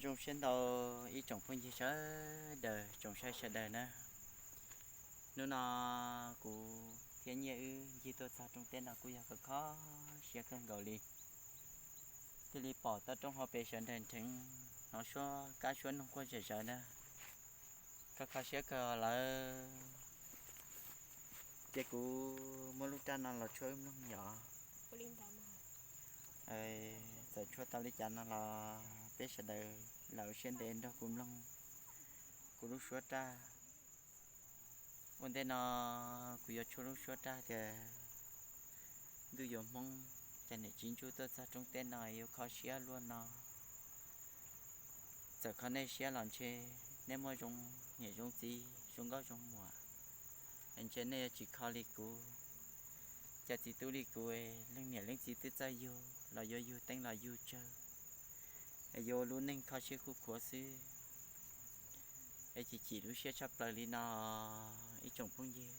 Zoo siab ntau ib tsoom phooj ywg sawv daws, tsoom saib sawv daws na. Hnub no kuv thiab Nyiaj wb ncig tuaj txog rooj teb no kuj yog kho kho siab kawg nkaus li. Thiaj li pom toj roob hauv pes sawv daws nrheev hnov suab kab suab noog quaj zom zaws na. Kho kho siab kawg lawm. Ces kuv muab lub raj no los tshuab wb mloog yom. Txawm tshuab tau li cas no los peb sawv daws lam ua siab ntev nrog kuv mloog kuv lub suab raj. Ua ntej no kuv yuav tshuab lub suab raj tias ntuj yuav Hmoob, cas niam txiv ntsuj tuaj txog rooj teb no yuav kho siab luaj no. Txawm kho nej siab los ntshe nej muaj zoo niam zoo txiv zoo nkauj zoo muam, ntshe nej yuav tsis kho li kuv. Cas txiv tub li kuv, leej niam leej txiv twb txawj yug los yuav yug teeb los yug tsawg, yuav ua lub neej kho siab khuv khuav xwb, es chim chim lub siab tshaj plaws li no ib tsoom phooj ywg.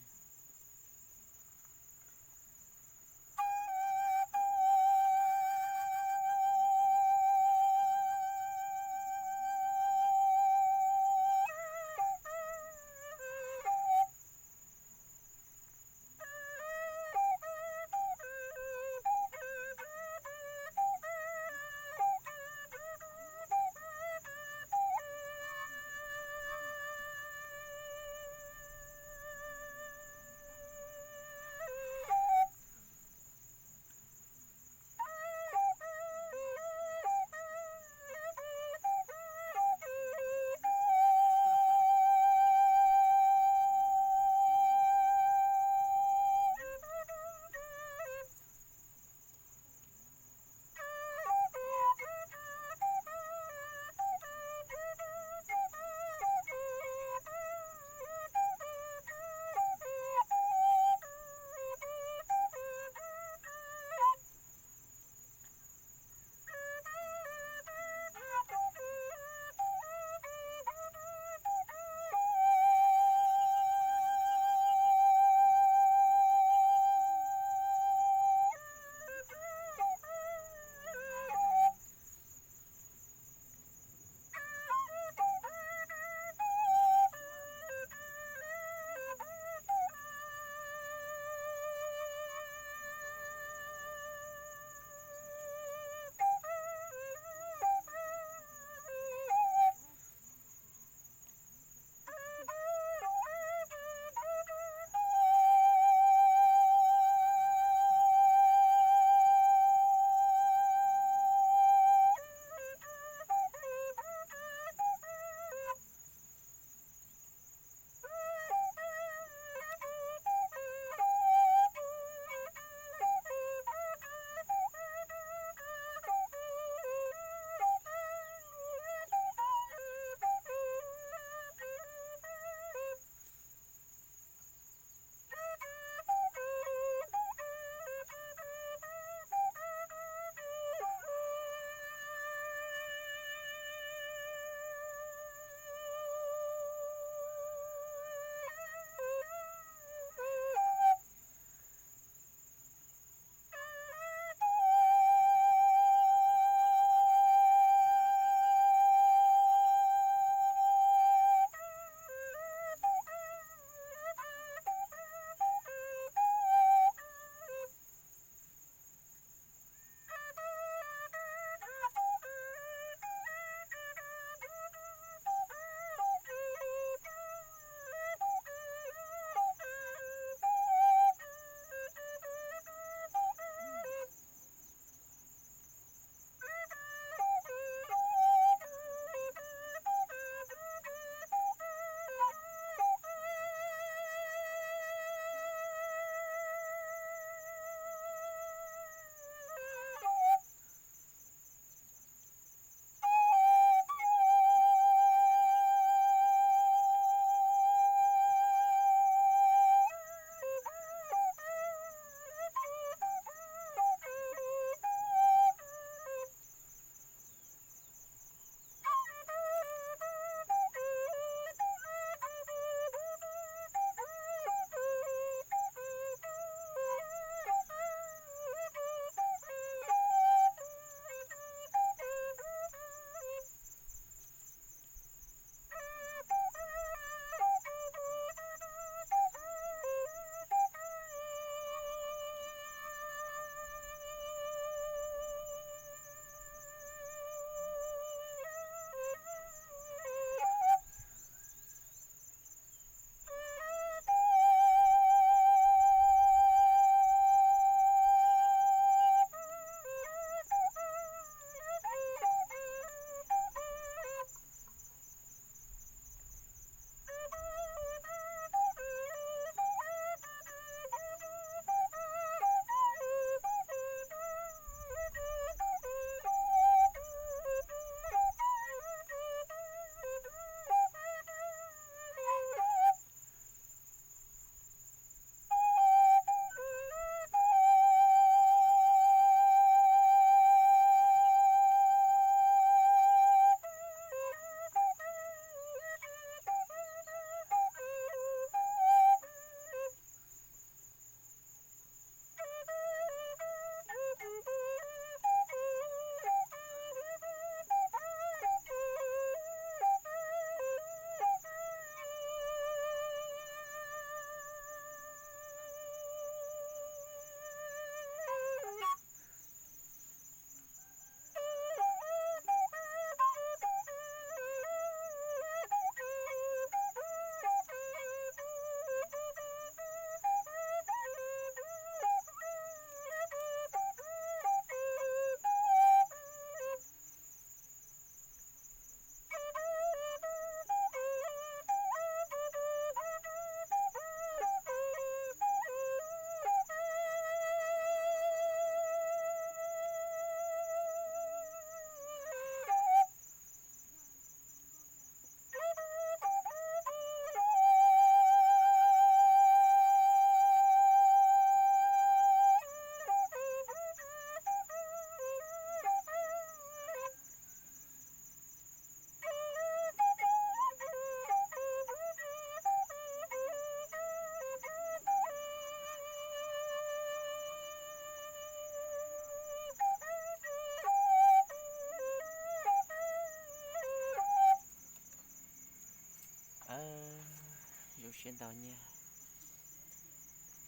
Ntau nyiaj,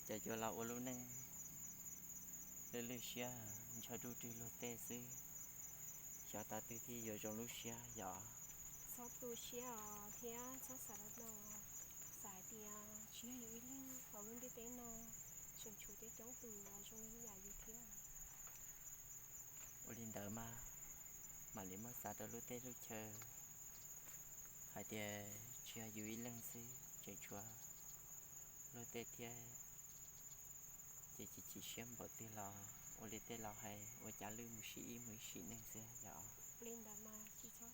ces yuav los ua lub neej lwj lwj siab ntshaw ruj rwg luag tej xwb, xyov thaum twg thiaj yuav zoo lub siab yom. Txhob tu siab os thiab txhob xav no, xav hais tias tsis yog yus ib leeg hauv lub ntiaj teb no, tseem tshuav coob coob tus zoo li yam yus thiab. Ua li ntawd mas mam li muab xav rau lub teb lub chaw hais tias tsis yog yus ib leeg xwb, tseem tshuav luag tej thiab. Ces chim chim siab npaum twg los ua li tej laus hais, ua cas lwj mus sim ib mus ib sim neej xwb yom. Ua li ntawd mas tsis txhob